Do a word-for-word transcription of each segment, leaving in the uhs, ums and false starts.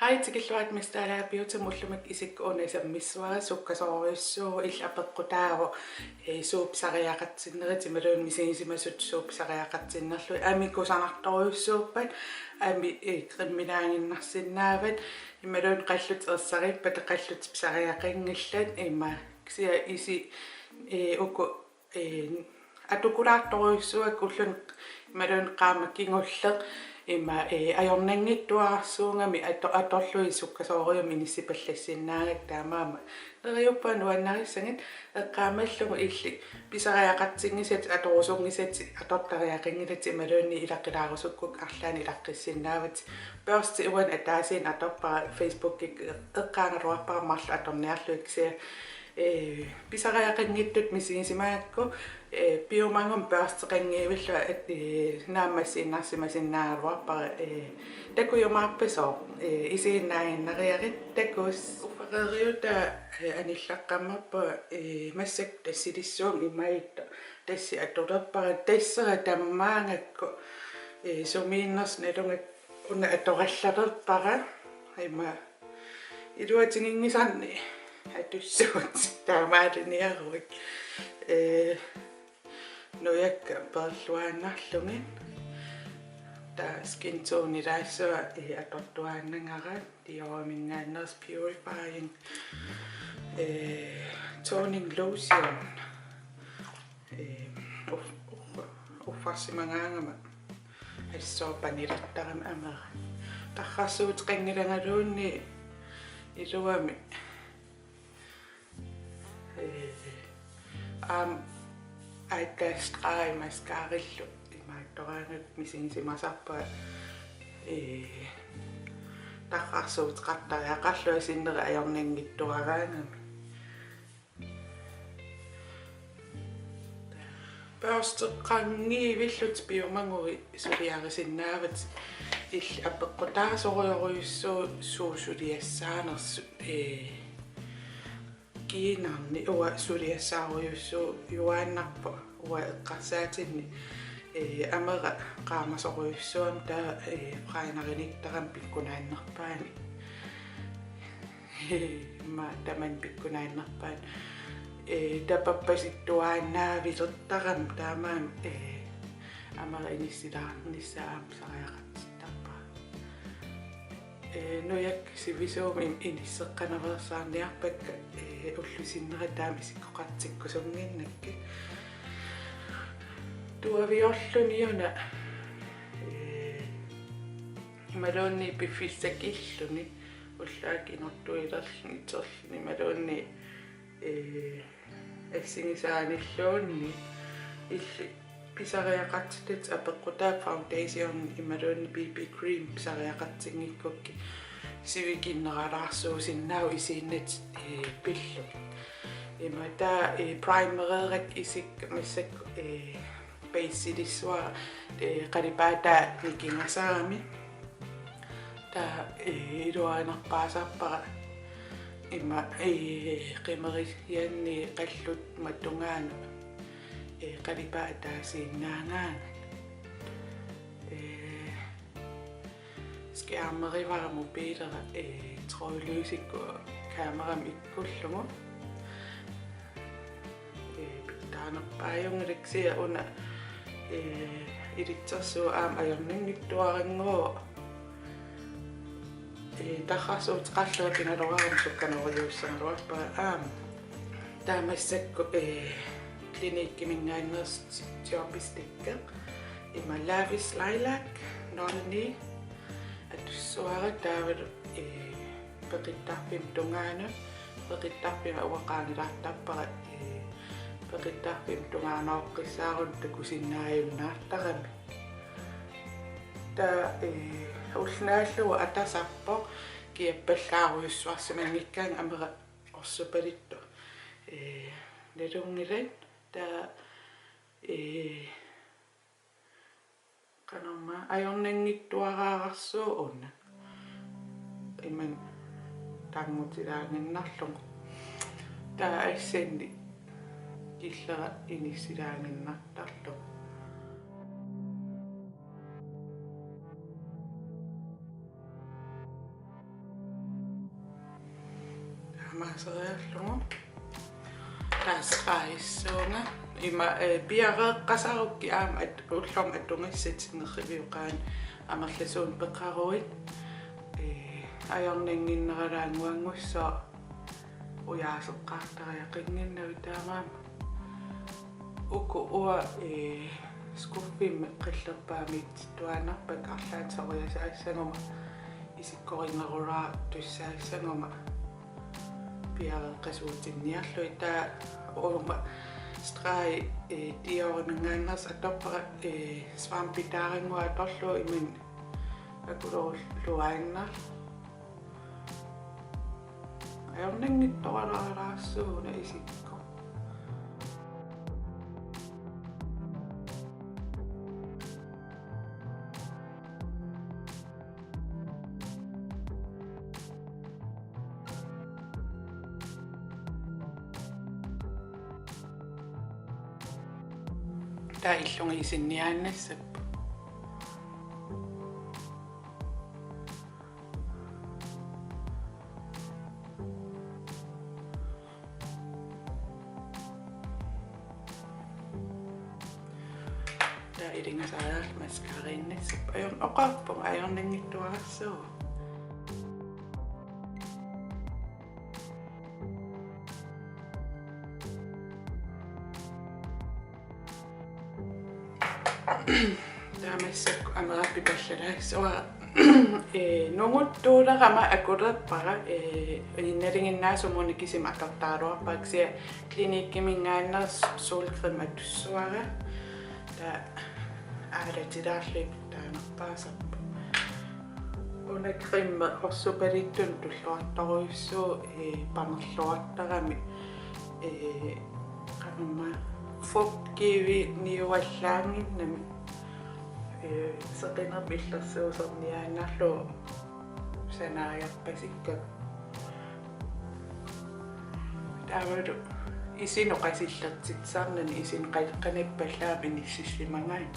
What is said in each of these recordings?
Ai, tikilluarit Miss Dalager Beautymut. Ullumi isikkoq una sammissuara, sukkasoorujussuuvoq, illit apeqqutaavoq, ee, suut pisariaqartinnerit imaluunniit misigisimasutut suut pisariaqartinnerlugit. Amik kusanartorujussuuppat, amik, ee, creminaaginnarsinnaavat, imaluunniit qallutit ersarippata qallutit pisariaqanngillat, ima kisianni isit, ee, uku ee, atukulaartorujussuakka, ulluni imaluunniit qaammat kingulleq, ima, ee, ajornanngitsuararsuugami ato-, atorlugit sukkasoorujummik inissipallassinnaagakkit, taamaammat neriuppunga nuannarissagit. Eqqaamallugu illit pisariaqartinngisatit, atorusunngisatit, atortariaqanngilatit imaluunniit ilaqqilaarusukkukkit arlaannik ilaqqissinnaavatit. Børsti uani ataasiinnaq atorpara, Facebookikkut eqqaagaluarpara marluk atorniarlugit, kisianni ee, pisariaqanngitsutut misigisimagakku, ee, piumaguma børsteqanngivillunga, ee, naammassiinnarsimasinnaagaluarpara, ee, takujumaarpasoq, ee, isiginnaaginnariarit. Takuss. Uffareeriutaa, ee, anillaqqammerpunga, ee, massakkut tassilissuunga imaattoq tassi atulerpara, tassera tammaagakku, ee, sumiinnersoq nalunngikkakku una atorallalerpara, ima iluatiginngisarnik atussuugut taamaaliniaruit. Ee, nujakka peerluaannarlugit. Taava skin tonelaassua, ee, atortuaannagara, Dioriminngaanneersoq Purifying, ee, Toning Lotion. Ee, uf-, uf-, uffarsimagaangama assut panilertarami amera. Tarrarsuuteqanngilagaluunniit iluamik. Ee, aamma eyelash-i mascarillu imaattoraangakku misigisimasarpunga, ee, tarrarsuuteqartariaqarlunga sinneri ajornanngitsuaraangami. Børsteqanngivillutit piumaguit suliarisinnaavatit. Illit apeqqutaasorujorujussuuvoq suut suliassaanersut, ee, kiinarni. Uanga suliassaarujussuujuaannarpoq uanga eqqarsaatinni, ee, amera qaamasorujussuugami, taava, ee, fregneriniittarami pikkunaannarpaani. Ima tamanna pikkunaannarpaani. Ee, taava pappasittuaannaavilertarami, taamaammat, ee, amera inissilaarnissaa aamma pisariaqartittarpara. Ee, nujakka sivisuumik inisseqqanaveersaarniarpakka, ee, ullut sinnera taama isikkoqartikkusunnginnakkit. Tuaviorluni una, ee, imaluunniit piffissakilluni, ullaaq inortuilerluni, iterluni imaluunniit, ee, assigisaanilluunniit. Illit pisariaqartitatit apeqqutaat foundation imaluunniit B B cream pisariaqartinngikkukkit sivikinneralaarsuusinnaavoq isiinnatit, ee, pillugit. Ima taava, ee, primereerakku isikka massakkut, ee, baselissuara, ee, qalipaataa nikingasarami. Taava, ee, iluarinerpaasarpara ima, ee, qimerisianni qallut matungaanut, ee, qalipaat ataasiinnaagaangat. Ee, skærmerivara mobiilera, ee, trådløsikkut kamerami ikkullugu. Ee, pitsaanerpaajunngilaq, kisianni una, ee, ilitsersuut aamma ajornanngitsuarannguuvoq. Ee, tarrarsuuteqarlunga pigaluaruma sukkanerujussuussagaluarpara aamma. Taava massakkut, ee, Cliniqueminngaanneersoq Chubby Stick. Ima Lavish Lilac nul ni. Atussuara taavalu, ee, peqittarfimmut tungaanut, peqittarfimmi uanga qaangilaartarpara, ee, peqittarfimmut tungaanooqqissaarunut takusinnaajunnaartarami. Taava, ee, ulloq naallugu atasarpoq kiappallaarujussuarsimanngikkaangat amera orsupalittoq. Ee, nalunngilat taava, ee, qanormaa ajornanngitsuararsuuvoq una. Imannak tanngutilaaginnarlugu. Taava assannik killera inissilaaginnartarlugu. Amaaseriarlugu. Taava straagissuunga. Ima, eh, piareeqqasarukkit aamma at-, ullormut atugassat sinerrivioqaani amerlasuunik peqaruit. Eh, ajornannginneralaannguanngussaaq ujaaseqqaartariaqannginnavit taamaammat. Uku uanga, eh, skuffimmi qillerpaamiittuaannarpakka arlaannik soriasaassaguma isikkorinngerulaartussaassaguma piareeqqasuutinniarlugit. Taava uuma streg, eh, Dioriminngaanneersoq atorpara, eh, svampitaaranngua atorlugu imannak akulerulluaannarlugu. Ajornanngitsoralaarsuuna isikkoq. Taava illunga isinniaannassappat. Taava ilingasaariarlugu mascarainnassapput. Ajorn-, oqarpunga ajornanngitsuararsuuvoq. Taava massakkut amera pipallalaassuara, eh, nunguttuulerama akulerpara, eh, innaliginnaasumuni kisima atortaraluarpara kisianni Cliniqueminngaanneersoq solcreme atussuara. Taava aalatilaarlugit taanerpaasarpoq. Una creme horsupalittunut tulluartorujussuuvoq, eh, panerluartarami, eh, qanormaa fugtgivende niuallaannginnami, eh, seqinermik illersuusorniaannarlugu sanaajarpasikka. Taavalu isinut qasillertitsisarnani isinut qal-, qanippallaamik inissillimagaanni.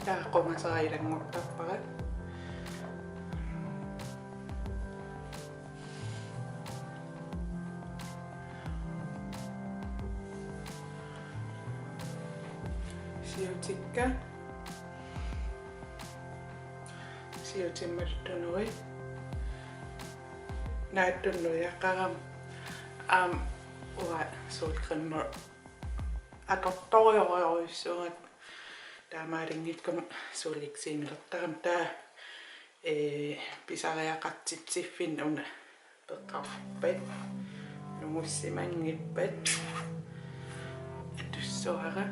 Taava qungasera ilannguttarpara. Siutikka. Siutimmat tunui. Naatsunnguaqarama aamma uanga solcreme atortorujorujussuugakku taamaalinngikkunik suliksiinertarama taava, eh, pisariaqartitsiffinni una peqarpat, nungussimanngippat, atussuara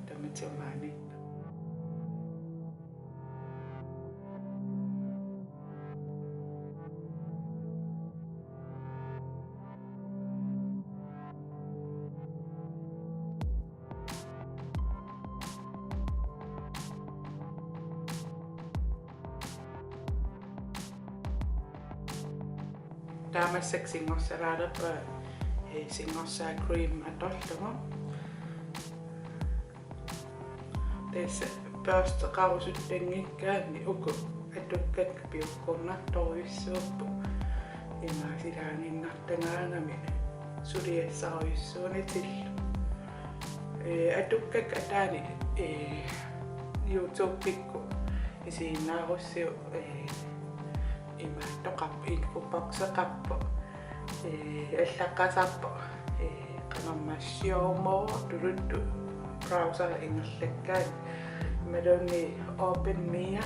tamatigut maani. Taava massakkut singorsalaalerpara, eh, singorsaat cream atorlugu. Tassa børsteqarusuttanngikkaanni uku atukkakka piukkunnartorujussuupput. Imaasilaaginnartagaangami suliassarujussuunatillu. Eh, atukkakka ataani, eh, YouTubekkut isiginnaarussiuk, eh, imaattoqarpoq, infoboxeqarpoq, eh, allaqqasarpoq, eh, qanormaa Showmore tuluttut browseri ingerlakkaanni, imaluunniit Open Mia,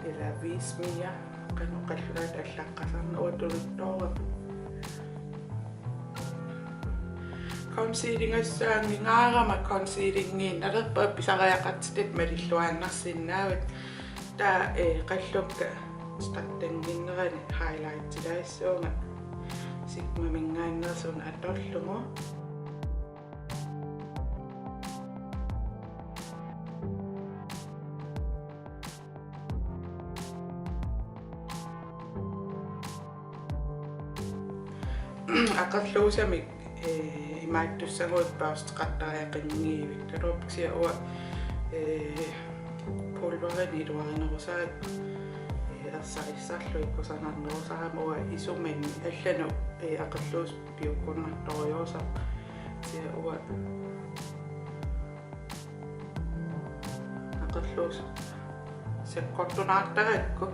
ila Vis Mia, qanoq qallunaatut allaqqasarneq uanga tuluttoorama. Concealingassaanngingaarama concealinngiinnalerpara pisariaqartitatit malilluaannarsinnaavat. Taava, eh, qallukka startannginnerani highlightilaassuunga Sigmaminngaanneersoq una atorlugu. Aqerluusamik, eh, imaattussaguit børsteqartariaqanngivik. Taava kisianni uanga, eh, pulverinik iluarinerusarakkit, eh, Sarissarlu ikkusanarnerusarama uanga isumanni allanut, ee, aqerluusoq piukkunnartorujussuusarpoq. Kisianni uanga aqerluusoq sakkortunaartarakku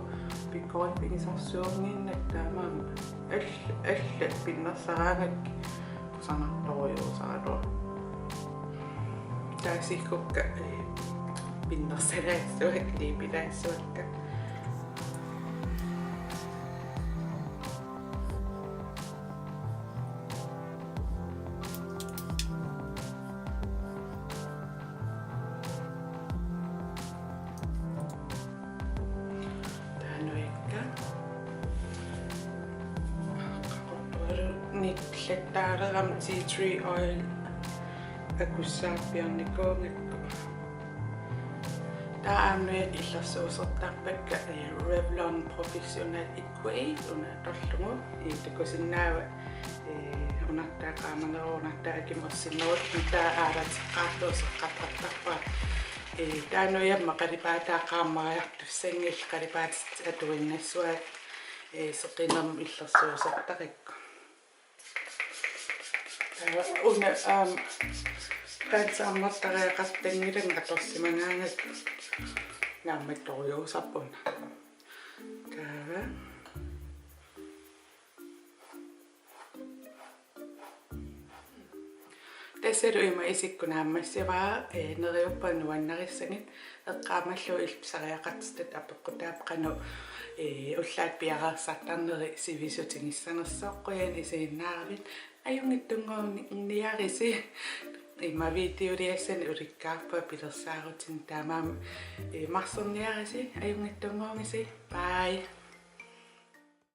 pikkoriffigisarsuunnginnakku taamaammat all-, allat pinnersaraangakkit kusanartorujussuusaraluarpoq. Taava siggukka, ee, pinnersaraassavakka, liipilaassuakka. Taanna uikka. Qaqortualu niklattaalerama tea tree oil akussaarpiarnikuugakku. Taava aamma illersuusertarpakka, ee, Revlon Professional Equate una atorlugu, ee, takusinnaavat, ee, unartaa qaamaneruvoq, unartaa akimut ersinneruvoq, taava aalateqqaarlugu seqqartartarpara. Ee, taanna ujammut qalipaataa qaammariartussanngillat, qalipaatit atuinnassavaat, ee, seqinermut illersuusertarakku. Taava una, aam, qaansaarnertariaqartanngilanga atorsimagaangakku naammattorujussuusarput una. Taava. Tassalu ima isikkoq naammassivara, ee, neriuppunga nuannarissagit, eqqaamallugu illit pisariaqartitat apeqqutaappat qanoq, ee, ullaat piareersartarneri sivisutigissanersoq. Qujanaq isiginnaaravit, ajunngitsunnguuniarisi. Ima videoliassani ulikkaarpunga pilersaarutinik, taamaammat, ee, marserniarisi, ajunngitsunnguugisi. Bye.